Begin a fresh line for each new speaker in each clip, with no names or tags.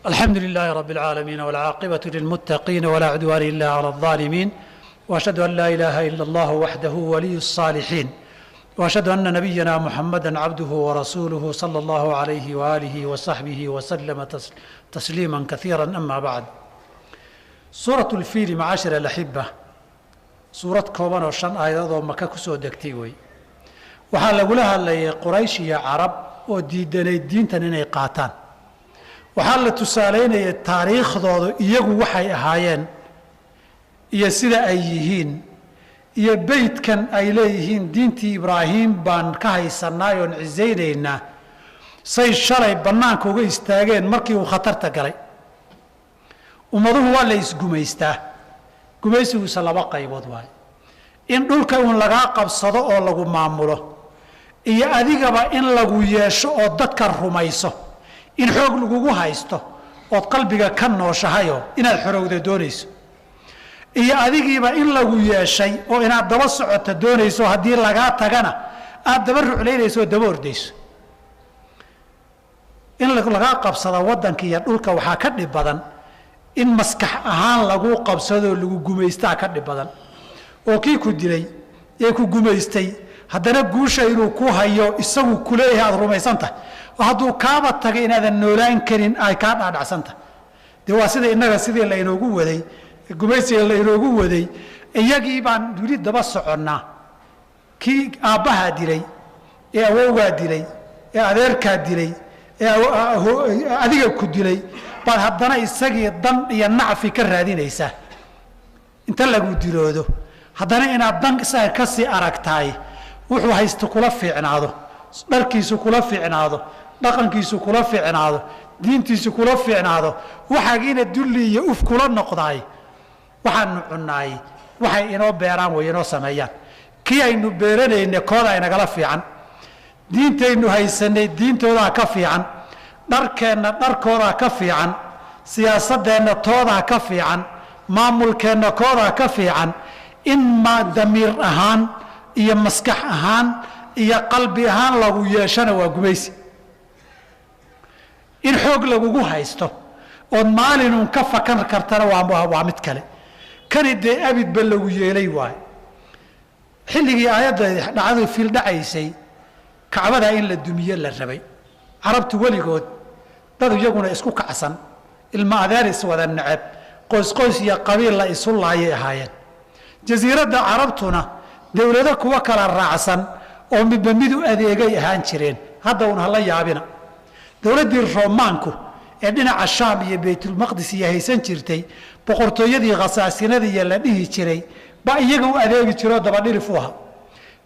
الحمد لله رب العالمين والعاقبة للمتقين ولا عدوان إلا على الظالمين وأشهد أن لا إله إلا الله وحده ولي الصالحين وأشهد أن نبينا محمدا عبده ورسوله صلى الله عليه وآله وصحبه وسلم تسليما كثيرا أما بعد. سورة الفيل معاشر الأحبة suurad kooban oo 5 aayadood oo Maka ku soo degtay way. Waxaa lagula hadlayay Quraysh iyo Carab oo diidanay diintan inay qaataan. Waxaa la tusaaleynayay taariikhdooda iyagu waxay ahaayeen iyo sida ay yihiin iyo beydkan ay leeyihiin diintii Ibraahim baan ka haysanay oon cisaynaynaa say shalay bannaanka uga istaageen markii uu khatarta galay. Ummaduhu waa la isgumaystaa. Gumaysigiisa laba qaybood waaye, in dhulka uun lagaa qabsado oo lagu maamulo iyo adigaba in lagu yeesho oo dadka rumayso, in xoog lagugu haysto ood qalbiga ka nooshahayo inaad xorowda doonayso, iyo adigiiba in lagu yeeshay oo inaad daba socota doonayso, haddii lagaa tagana aad daba ruclaynayso oo daba ordayso. In lagaa qabsado waddanka iyo dhulka waxaa ka dhib badan in maskax ahaan lagu qabsado lagu gumaystaa ka dhib badan, oo kii ku dilay ee ku gumaystay haddana guusha inuu ku hayo isagu kuleeyahay aad rumaysan tahay, oo hadduu kaaba tagay inaadan noolaan karin ay kaa dhaadhacsan tahay. Dee waa sida innaga sidii laynoogu waday gumaysiga laynoogu waday, iyagii baan weli daba soconnaa. Kii aabbahaa dilay ee awowgaa dilay ee adeerkaa dilay ee adiga ku dilay baad haddana isagii dan iyo nacfi ka raadinaysaa. Inta lagu diloodo haddana inaad dan isaga ka sii aragtaay, wuxuu haysto kula fiicnaado, dharkiisu kula fiicnaado, dhaqankiisu kula fiicnaado, diintiisu kula fiicnaado, waxaagiina dulli iyo uf kula noqdaay. Waxaanu cunnaay waxay inoo beeraan way inoo sameeyaan. Kii aynu beeranayne kooda inagala fiican, diintaynu haysanay diintoodaa ka fiican, dharkeenna dharkoodaa ka fiican, siyaasadeenna toodaa ka fiican, maamulkeenna koodaa ka fiican. In ma damiir ahaan iyo maskax ahaan iyo qalbi ahaan lagu yeeshana waa gumaysi. In xoog lagugu haysto ood maalinuun ka fakan kartana waa mid kale. Kani dee abidba lagu yeelay waayo. Xilligii aayadda dhacdadu fiil dhacaysay, Kacbadaa in la dumiye la rabay. Carabtu weligood dad iyaguna isku kacsan, ilma adeer is wada neceb, qoys qoys iyo qabiil la isu laayay ahaayeen. Jasiiradda Carabtuna dowlado kuwa kala raacsan oo midba mid u adeegay ahaan jireen. Hadda uun hala yaabina, dowladdii Roomaanku ee dhinaca Shaam iyo Baytulmaqdis iyo haysan jirtay, boqortooyadii khasaasinada iyo la dhihi jiray baa iyaga u adeegi jiroo dabadhilif u ahaa.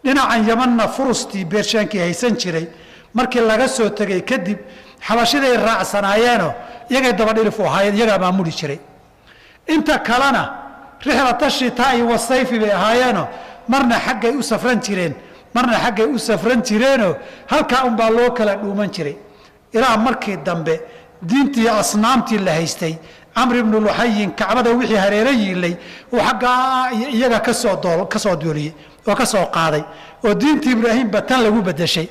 Dhinacan Yamanna furustii Beershaankii haysan jiray markii laga soo tegay kadib xabashiday raacsanaayeenoo iyagay dabadhilif u ahaayeen, iyagaa maamuli jiray. Inta kalena rixlata shitaa'i wasayfi bay ahaayeenoo marna xaggay u safran jireen, marna xaggay u safran jireenoo halkaa unbaa loo kala dhuuman jiray. Ilaa markii dambe diintii asnaamtii la haystay Camr ibnu Luxayin Kacbada wixii hareero yiilay uu xaggaa iyaga kasoo duuliyey oo ka soo qaaday, oo diintii Ibraahimba tan lagu bedeshay.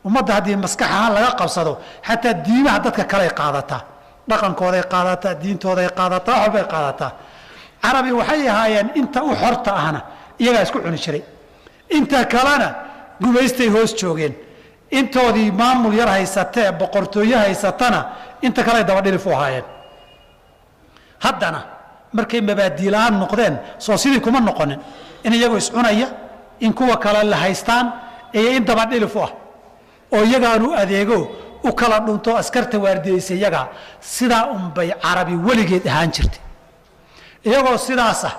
Ummadda haddii maskax ahaan laga qabsado xataa diimaha dadka kaley qaadataa, dhaqankooday qaadataa, diintooday qaadataa, wax walbay qaadataa. Carabi waxay ahaayeen inta u xorta ahna iyagaa isku cuni jiray, inta kalena gumaystay hoos joogeen. Intoodii maamul yar haysatee boqortooye haysatana inta kale dabadhilif u ahaayeen. Haddana markay mabaadiilaan noqdeen soo sidii kuma noqonin, in iyagoo iscunaya, in kuwa kale la haystaan iyo in dabadhilif u ah oo iyagaanu adeego u kala dhunto askarta waardiyeysa iyagaa. Sidaa unbay Carabi weligeed ahaan jirtay. Iyagoo sidaas ah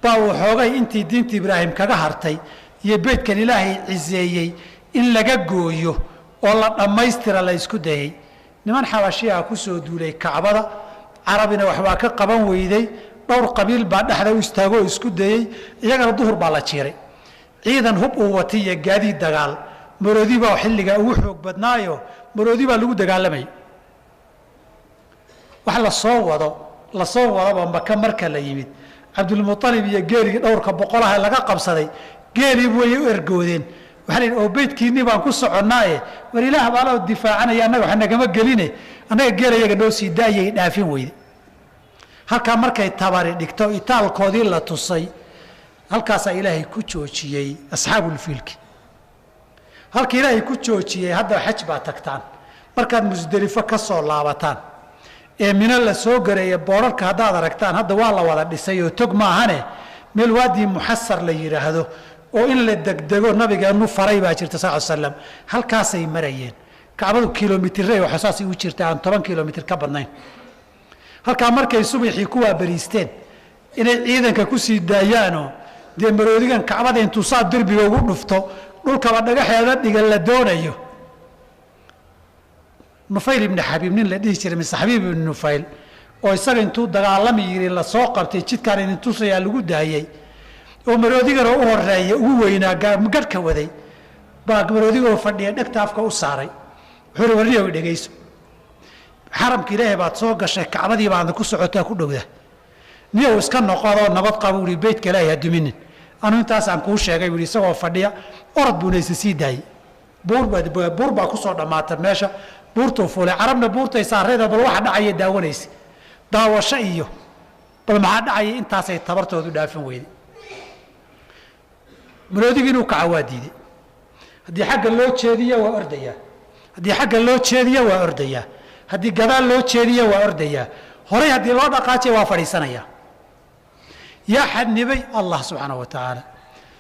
baa waxoogay intii diinta Ibraahim kaga hartay iyo beydkan Ilaahay ciseeyey in laga gooyo oo la dhammaystira la isku dayey. Niman xabashiyaa ku soo duulay Kacbada, Carabina waxbaa ka qaban weyday, dhowr qabiil baa dhexda u istaagoo isku dayey, iyagana duhur baa la jiiray. Ciidan hub uu watay iyo gaadiid dagaal, maroodi baa xilligaa ugu xoog badnaayo, maroodi baa lagu dagaalamayay. Wax lasoo wado lasoo wadaba Maka marka la yimid, Cabdulmualib iyo geeligii dhowrka boqolaha laga qabsaday geelii way u ergoodeen. Waxaa la yidhi oo beydkiinnii baan ku soconnaaye, war Ilaah baa loo difaacanaya, annaga wax nagama geline, Annaga geelayaga noo sii daayay dhaafin weyde. Halkaa markay tabari dhigto itaalkoodii la tusay, halkaasaa Ilaahay ku joojiyey asxaabulfiilki. Halka Ilaahay ku joojiyey hadda xaj baa tagtaan, markaad Musdelifo ka soo laabataan ee Mino la soo gareeya, boorarka haddaad aragtaan hadda waa la wada dhisay oo tog maahane, meel waadii Muxasar la yidhaahdo oo in la degdego nabigeennu faray baa jirta sal slam. Halkaasay marayeen. Kacbadu kilomitire waxa saasay u jirta, aan 10 kilomitr ka badnayn. Halkaa markay subaxii ku waabariisteen inay ciidanka ku sii daayaanoo dee maroodigan kacbada intuu saa derbiga ugu dhufto dhulkaba dhagaxeeda dhiga la doonayo, Nufayl ibni Xabiib nin la dhihi jiray, mise Xabiib ibni Nufayl, oo isaga intuu dagaalami yiri lasoo qabtay, jidkaan idin tusayaa lagu daayey, oo maroodigana u horeeya ugu weynaa gadhka waday baa maroodigoo fadhiya dhegta afka u saaray. Wuxuu uri, warniyow dhegayso, xaramka Ilaahay baad soo gashay, kacbadii baadna ku socotaa ku dhowda, niyow iska noqodoo nabad qaba, uri beytka Ilaahay ha duminin, anu intaasaan kuu sheegay, buui isagoo fadhiya. Orod buuna isa sii daayey. Buur baa kusoo dhammaata meesha, buurtuu fuulay. Carabna buurtay saareeda bal waxa dhacaya daawanaysa, daawasho iyo bal maxaa dhacaya. Intaasay tabartoodu dhaafin weyday. Maroodigii inuu kaca waa diiday. Haddii xagga loo jeediyo waa ordayaa, haddii xagga loo jeediyo waa ordayaa, haddii gadaal loo jeediyo waa ordayaa, horay haddii loo dhaqaajiya waa fadhiisanayaa. Yaa xadnibay? Allah subxaanahu wa tacaala.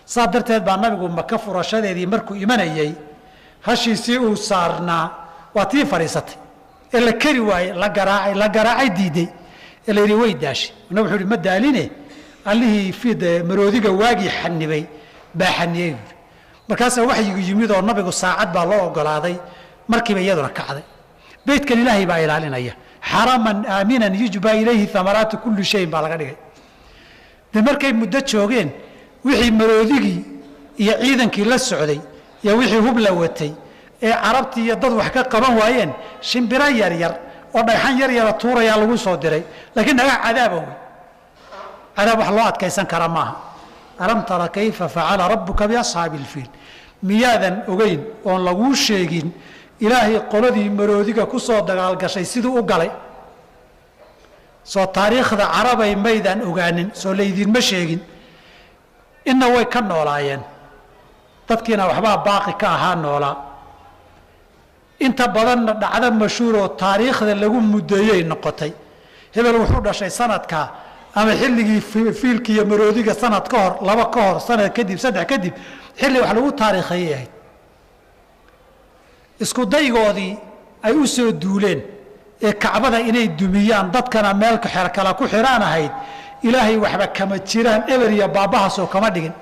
Saa darteed baa nabigu Maka furashadeedii markuu imanayey hashiisii uu saarnaa waa tii fadhiisatay ee la keri waayey, la garaacay, la garaacay, diiday, ee la yidhi way daashay. Nabig wuxuu uhi ma daaline, allihii fid maroodiga waagii xanibay baa xaniyey buuri. Markaasaa waxyigu yimid oo nabigu saacad baa loo ogolaaday, markiiba iyaduna kacday. Beytkan Ilaahay baa ilaalinaya. Xaraman aaminan yujbaa ilayhi amaraatu kulli shayin baa laga dhigay. De markay muddo joogeen, wixii maroodigii iyo ciidankii la socday iyo wixii hub la watay ee carabtii iyo dad wax ka qaban waayeen, shimbiro yaryar oo dhagxan yar yara tuurayaa lagu soo diray, laakiin dhagax cadaaba wey, cadaab wax loo adkaysan kara maaha. Alam tara kayfa facala rabbuka biasxaabi ilfiil? Miyaadan ogeyn oon laguu sheegin Ilaahay qoladii maroodiga ku soo dagaalgashay siduu u galay? Soo taariikhda carabay maydaan ogaanin? Soo laydinma sheegin? Inna way ka noolaayeen dadkiina, waxbaa baaqi ka ahaa noolaa. Inta badanna dhacdo mashhuur oo taariikhda lagu muddeeyey noqotay. Hebel wuxuu dhashay sanadkaa ama xilligii fiilka iyo maroodiga, sanad ka hor, laba ka hor, sanad kadib, saddex kadib, xilli wax lagu taariikheeyay ahayd. Isku daygoodii ay u soo duuleen ee kacbada inay dumiyaan, dadkana meel kale ku xiraan ahayd, Ilaahay waxba kama jiraan, eber iyo baabbahaasoo kama dhigin.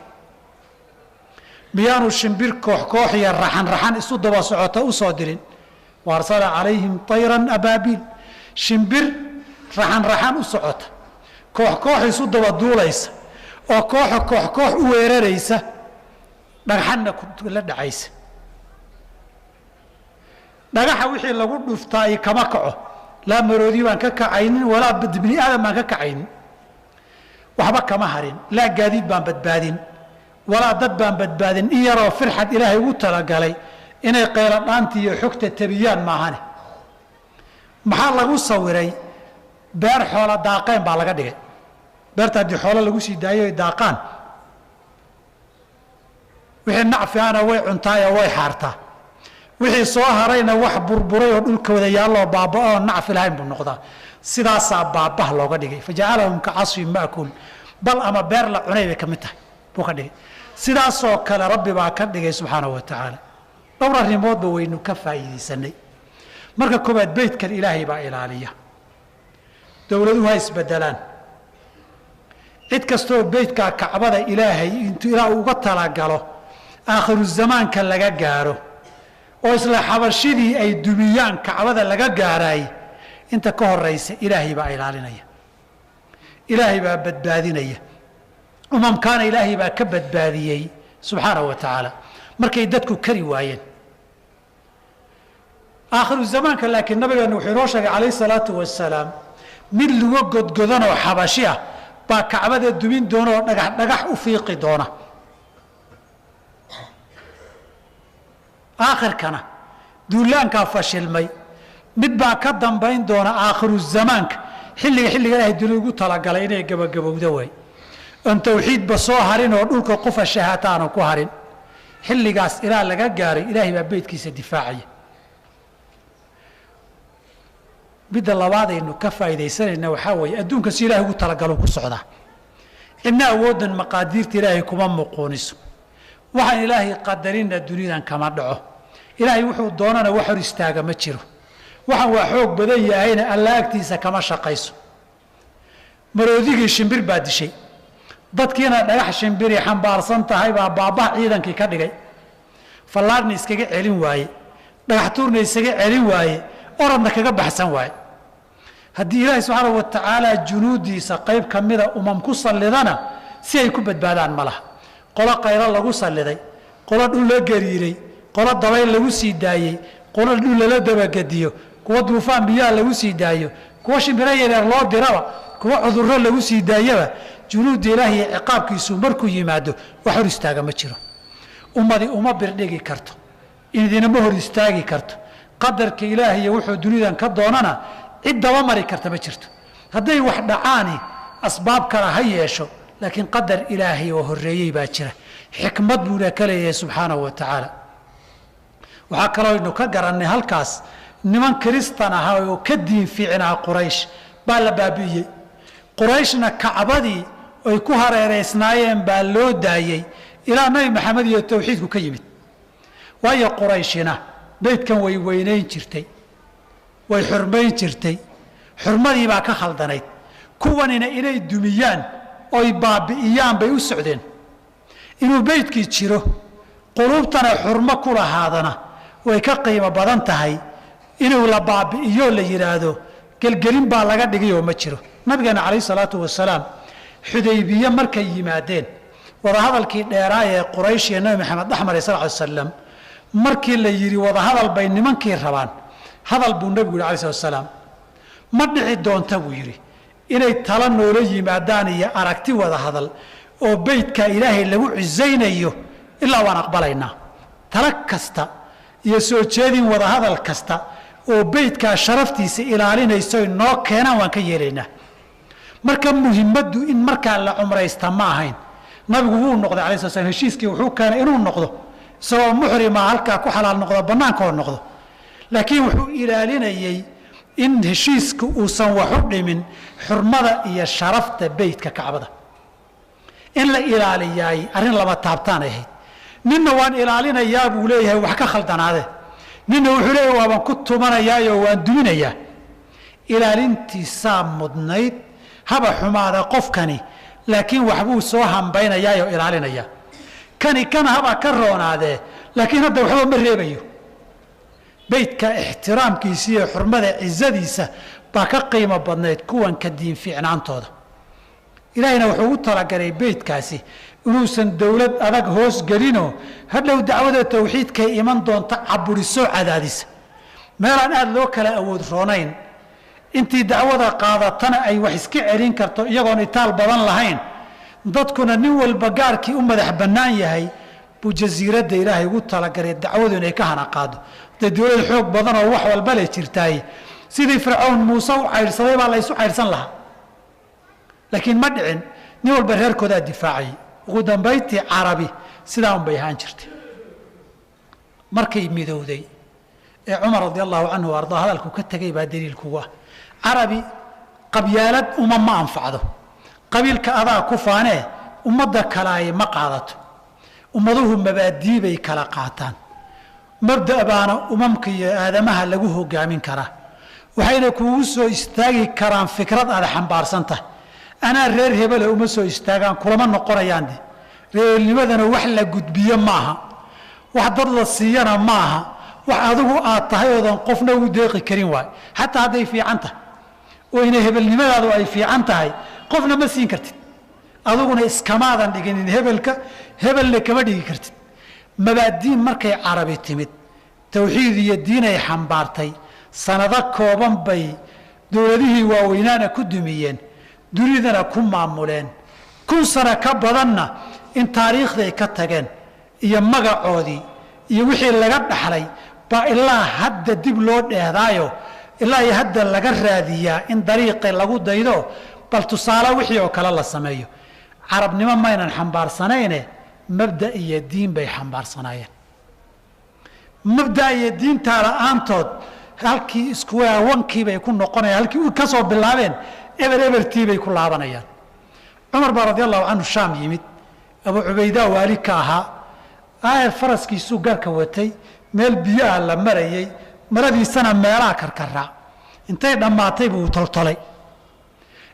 Miyaanu shimbir koox koox iyo raxan raxan isu daba socota u soo dirin? Wa arsala calayhim tayran abaabiil. Shimbir raxan raxan u socota, koox koox isu daba duulaysa, oo kooxa koox koox u weeraraysa, dhagxanna la dhacaysa. Dhagaxa wixii lagu dhuftaay kama kaco, laa maroodi baan ka kacaynin walaa bini aadam baan ka kacaynin. Waxba kama harin, laa gaadiid baan badbaadin walaa dad baan badbaadin. In yaroo firxad Ilaahay ugu talagalay inay qaylo dhaanti iyo xogta tabiyaan maahane. Maxaa lagu sawiray? Beer xoola daaqeen baa laga dhigay. Beerta haddii xoolo lagu sii daayo ay daaqaan, wixii nacfi ana way cuntaayoo way xaartaa, wixii soo harayna wax burburay oo dhulkooda yaalloo baaba-oo nacfi lahayn buu noqdaa. Sidaasaa baabah looga dhigay. Fajacalahum ka casfin ma'kuul, bal ama beer la cunay bay ka mid tahay buu ka dhigay. Sidaasoo kale Rabbi baa ka dhigay subxaanahu wa tacaala. Dhowr arrimoodba waynu ka faa'iidaysanay. Marka koowaad, beytkan Ilaahay baa ilaaliya. Dowladuhu ha isbedelaan, cid kastooo beytkaa kacbada Ilaahay intuu ilaa uga talagalo aakhiru zamaanka laga gaaro oo isla xabashidii ay dumiyaan kacbada laga gaaraay, inta ka horaysa Ilaahay baa ilaalinaya, Ilaahay baa badbaadinaya. Umamkaana Ilaahay baa ka badbaadiyey subxaanahu wa tacaala markay dadku kari waayeen aakhiru zamaanka. Laakiin nabigeenu wuxuu inoo sheegay calayhi salaatu wasalaam mid lugo godgodanoo xabashi ah baa kacbada dumin doona oo dhagax dhagax u fiiqi doona. Aakhirkana duulaankaa fashilmay. Mid baa ka dambayn doona aakhiru zamaanka, xilliga xilliga Ilaahay duni ugu talagalay inay gabagabowdo way, oon tawxiidba soo harin oo dhulka qofa shahaata aanu ku harin. Xilligaas ilaa laga gaaray Ilaahay baa beydkiisa difaacaya. Midda labaadaynu ka faa'iidaysanayna waxaa weeye adduunka si Ilahay ugu talagaluu ku socdaa. Cidna awooddan maqaadiirta Ilaahay kuma muquuniso. Waxaan Ilaahay qadarinna dunidan kama dhaco. Ilaahay wuxuu doonana wax hor istaaga ma jiro. Waxaan waa xoog badan yahayna Alla agtiisa kama shaqayso. Maroodigii shimbir baa dishay, dadkiina dhagax shimbiri xambaarsan tahay baa baabah ciidankii ka dhigay. Fallaadhna iskaga celin waaye, dhagax tuurna isaga celin waaye, orodna kaga baxsan waaye. Haddii Ilaahay subxaanahu wa tacaala junuudiisa qayb ka mida umam ku sallidana, si ay ku badbaadaan ma laha. Qolo qaylo lagu salliday, qolo dhul la gariiray, qolo dabayl lagu sii daayey, qolo dhul lala dabagediyo, kuwa duufaan biyaha lagu sii daayo, kuwa shimbiro yaryar loo diraba, kuwa cudurro lagu sii daayaba, junuudda Ilaahay iyo ciqaabkiisu markuu yimaado wax hor istaaga ma jiro. Ummadi uma birdhigi karto, idinama hor istaagi karto. Qadarka Ilaahay iyo wuxuu dunidan ka doonana cid daba mari karta ma jirto. Hadday wax dhacaani asbaab kale ha yeesho, laakiin qadar Ilaahay oo horreeyey baa jira, xikmad buuna ka leeyahay subxaanahu wa tacaala. Waxaa kaloo aynu ka garannay halkaas niman kiristan ahaa oo ka diin fiicnaa Quraysh baa la baabi'iyey. Qurayshna Kacbadii ay ku hareereysnaayeen baa loo daayey ilaa Nabi Maxamed iyo tawxiidku ka yimid. Waayo Qurayshina beydkan way weynayn jirtay, way xurmayn jirtay, xurmadii baa ka khaldanayd. Kuwanina inay dumiyaan oy baabi'iyaan bay u socdeen. Inuu beydkii jiro quluubtana xurmo ku lahaadana way ka qiimo badan tahay inuu la baabi'iyo la yidhaahdo gelgelin baa laga dhigay oo ma jiro. Nabigeena calayhi salaatu wasalaam Xudaybiye markay yimaadeen, wadahadalkii dheeraa ee Quraysh iyo Nabi Maxamed dhexmaray sal ly slam, markii la yidhi wadahadal bay nimankii rabaan, hadal buu nabigu yidhi alai slat salaam, ma dhici doonta buu yidhi inay tala noola yimaadaan iyo aragti wada hadal oo beydka Ilaahay lagu cisaynayo ilaa waan aqbalaynaa. Tala kasta iyo soo jeedin wadahadal kasta oo beydkaa sharaftiisa ilaalinayso noo keenaan waan ka yeelaynaa. Marka muhimaddu in markaa la cumraysta ma ahayn. Nabigu wuu noqday alai sla slam, heshiiskii wuxuu keenay inuu noqdo isagoo muxrima halkaa ku xalaal noqdo, bannaankoo noqdo, laakiin wuxuu ilaalinayey in heshiisku uusan wax u dhimin xurmada iyo sharafta beytka Kacbada. In la ilaaliyaay arrin lama taabtaan ahayd. Ninna waan ilaalinayaa buu leeyahay wax ka khaldanaade, ninna wuxuu leeyahay waabaan ku tumanayaayo waan duminayaa. Ilaalintiisaa mudnayd, haba xumaada qofkani, laakiin waxbuu soo hambaynayaayoo ilaalinayaa. Kani kan haba ka roonaadee, laakiin hadda waxba ma reebayo. Beydka ixtiraamkiisa iyo xurmada cizadiisa baa ka qiimo badnayd kuwanka diin fiicnaantooda. Ilaahayna wuxuu ugu talagalay beydkaasi inuusan dowlad adag hoos gelinoo hadhow dacwada tawxiidkay iman doonta caburisoo cadaadisa. Meelaan aada loo kala awood roonayn, intii dacwada qaadatana ay wax iska celin karto iyagoon itaal badan lahayn, dadkuna nin walba gaarkii u madax bannaan yahay, buu jasiiradda Ilaahay ugu talagalay dacwadu inay ka hana qaado. Dee dowlad xoog badan oo wax walba leh jirtaay, sidii Fircown Muuse u caydhsaday baa la ysu caydhsan lahaa, laakiin ma dhicin. Nin walba reerkoodaa difaacayay. Ugu dambayntii Carabi sidaa un bay ahaan jirtay. Markay midowday ee Cumar radi allahu canhu ardaa hadalku ka tegay baa daliilkugu ah. Carabi qabyaalad uma ma anfacdo, qabiilka adaa ku faanee ummadda kale ay ma qaadato. Ummaduhu mabaadii bay kala qaataan, mabda' baana umamka iyo aadamaha lagu hogaamin karaa. Waxayna kuugu soo istaagi karaan fikrad aada xambaarsan tahay. Anaa reer hebele uma soo istaagaan, kulama noqonayaan. De reernimadana wax la gudbiyo maaha, wax dad la siiyana maaha, wax adigu aad tahay oodan qofna ugu deeqi karin waay. Xataa hadday fiican tahay oo ina hebelnimadaadu ay fiican tahay, qofna ma siin kartid, adiguna iskamaadan dhiginin hebelka, hebelna kama dhigi kartid. Mabaadiin markay Carabi timid, tawxiid iyo diinay xambaartay, sanado kooban bay dowladihii waaweynaana ku dumiyeen, dunidana ku maamuleen. 1000 sano ka badanna in taariikhday ka tageen iyo magacoodii iyo wixii laga dhaxlay baa ilaa hadda dib loo dheehdaayo. Ilaa iyo hadda laga raadiyaa in dariiqi lagu daydo, bal tusaale wixii oo kale la sameeyo. Carabnimo maynan xambaarsanayne, mabda iyo diin bay xambaarsanaayeen. Mabda iyo diintaa la-aantood halkii iskuwawankii bay ku noqonayaan, halkii ka soo bilaabeen eber ebertii bay ku laabanayaan. Cumar baa radi allahu canhu Shaam yimid, Abu Cubaydaa waali ka ahaa. Aayar faraskiisuu garka watay, meel biyaha la marayey, maradiisana meelaha karkaraa intay dhammaatay buu toltolay.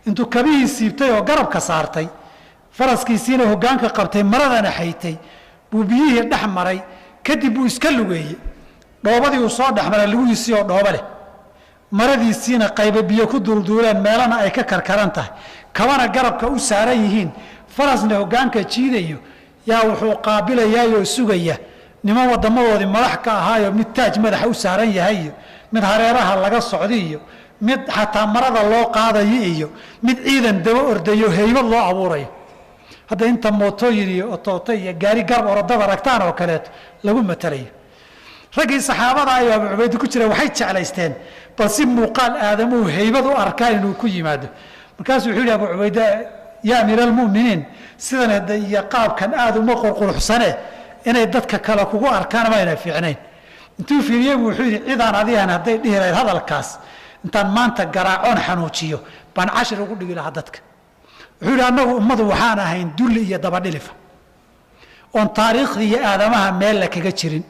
Intuu kabihii siibtay oo garabka saartay, faraskiisiina hoggaanka qabtay, maradana xaytay, buu biyihii dhex maray. Kadib buu iska lugeeyey. Dhoobadii uu soo dhex maray lugihiisii oo dhoobo leh, maradiisiina qayba biyo ku duulduuleen, meelana ay ka karkaran tahay, kabana garabka u saaran yihiin, farasna hoggaanka jiidayo, yaa wuxuu qaabilayaayoo sugaya niman waddamadoodii madax ka ahaayo, mid taaj madaxa u saaran yahay iyo mid hareeraha laga socda iyo mid xataa marada loo qaadayo iyo mid ciidan daba ordayo, haybad loo abuurayo. Hadda inta mootooyin iyo otooto iyo gaari garab orodada ragtaan oo kaleeto lagu matalayo. Raggii saxaabada ayo Abu Cubaydi ku jira waxay jeclaysteen bal si muuqaal aadamuhu haybad u arkaan inuu ku yimaado. Markaasuu wuxuu yihi Abu Cubayde, yaa amiira almu'miniin, sidan hadda iyo qaabkan aada uma qurquruxsane, inay dadka kale kugu arkaan mayna fiicnayn. Intuu fiiriyey buu wuxuu yidhi, cidaan adigan hadday dhihi lahayd hadalkaas, intaan maanta garaacoon xanuujiyo baan cashir ugu dhigi lahaa dadka. Wuxuu yidhi, annagu ummadu waxaan ahayn dulli iyo dabadhilifa oon taariikhdii iyo aadamaha meella kaga jirin,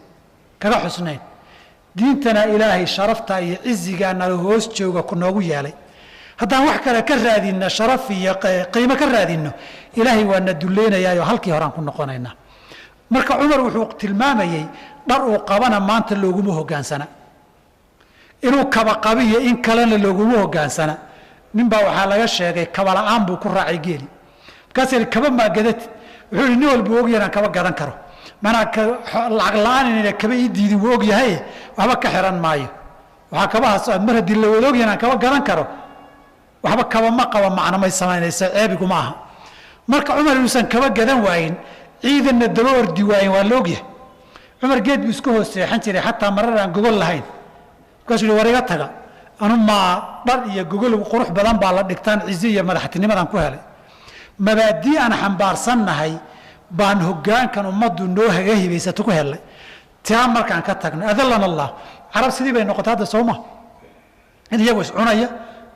kaga xusnayn. Diintana Ilaahay sharafta iyo cizigaa nala hoos jooga ku noogu yeelay. Haddaan wax kale ka raadinno, sharaf iyo qiimo ka raadinno, Ilaahay waa na dulleynayaayoo halkii horaan ku noqonaynaa. Marka Cumar wuxuu tilmaamayey dhar uu qabana maanta looguma hoggaansana, inuu kaba qabiyo in kalena looguma hoggaansana. Ninbaa waxaa laga sheegay kaba la-aan buu ku raacay geeli. Markaas yidhi, kaba maa gadatid? Wuxuu yidhi, nin walba og inaan kaba gadan karo, manaa lacag la-aan inayna kaba ii diidin wuu og yahay, waxba ka xiran maayo. Waxaa kabahaas mar haddii la wada og yahay inaan kaba gadan karo, waxba kaba ma qaba, macno may samaynaysa, ceebiguma aha. Marka Cumar inuusan kaba gadan waayin, ciidanna daba ordi waayin, waa la ogyahay. Cumar geed buu iska hoos seexan jiray, xataa marar aan gogol lahayn. Markaasuu yihi, war iga taga, anu maa dhar iyo gogol qurux badan baa la dhigtaan cizi iyo madaxtinimadan ku helay. Mabaadii aan xambaarsannahay baan hoggaankan ummaddu noo haga hibaysato ku helnay. Taa markaan ka tagno, adallana Allah. Carab sidii bay noqotay hadda, sooma in iyagu is cunaya,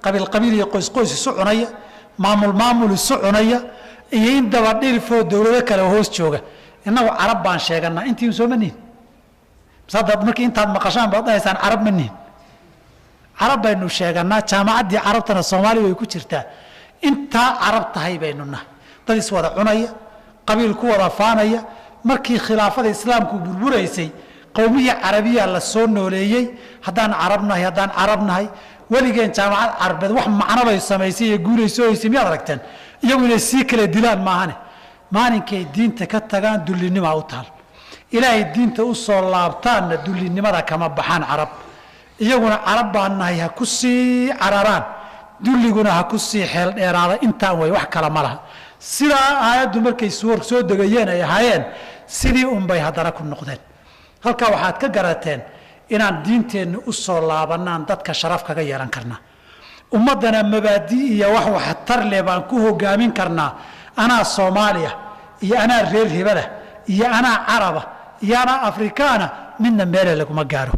qabiil qabiil iyo qoys qoys isu cunaya, maamul maamul isu cunaya, iyo in daba dhilfoo dowlado kale hoos jooga. Innagu carab baan sheeganaa, intii sooma nihin? Mise haddaad markii intaad maqashaan baad dhahaysaan carab ma nihin? Carab baynu sheeganaa, jaamacaddii carabtana Soomaaliya way ku jirtaa. Intaa carab tahay baynu nahay, dad iswada cunaya, qabiil ku wada faanaya. Markii khilaafada islaamku burburaysay, qowmiya carabiya la soo nooleeyey. Haddaan carab nahay, haddaan carab nahay, weligeen jaamacad carbeed wax macno bay samaysay iyo guulayso hoysay miyaad aragteen? Iyagu inay sii kala dilaan maahane. Maalinkay diinta ka tagaan dullinimaa u taal. Ilaahay diinta u soo laabtaanna dullinimada kama baxaan. Carab iyaguna carab baan nahay ha ku sii cararaan, dulliguna ha ku sii xeel dheeraada. Intaan way, wax kale ma laha. Sidaa aayaddu markay soo degayeen ay ahaayeen, sidii unbay haddana ku noqdeen. Halkaa waxaad ka garateen inaan diinteenna u soo laabanaan dadka sharaf kaga yeelan karnaa, ummaddana mabaadi iyo wax waxtar leh baan ku hogaamin karnaa. Anaa Soomaaliya iyo anaa reer hebela iyo anaa caraba iyo anaa Afrikaana midna meele laguma gaaro,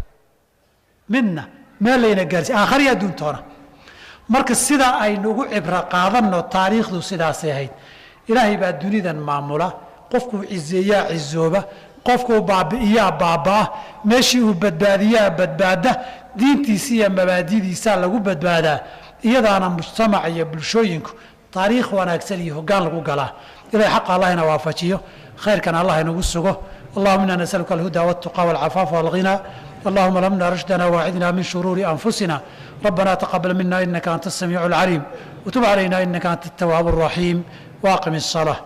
midna meel layna gaarsi aakhariya adduuntoona. Marka sidaa aynu ugu cibro qaadanno, taariikhdu sidaasay ahayd. Ilaahay baa dunidan maamula. Qofkuu cizeeyaa cizooba, qofkuu baabi'iyaa baabba'a, meeshii uu badbaadiyaa badbaada. Diintiisa iyo mabaadidiisaa lagu badbaadaa, iyadaana mujtamac iyo bulshooyinku taariikh wanaagsan iyo hoggaan lagu galaa. Ilahay xaqa allah ina waafajiyo, khayrkana allah inagu sugo. Allahuma ina nasaluka alhuda waltuqa walcafaafa walghina. Allahuma lamna rushdana waacidna min shuruuri anfusina. ربنا تقبل منا إنك أنت السميع العليم، وتب علينا إنك أنت التواب الرحيم، وأقم الصلاة.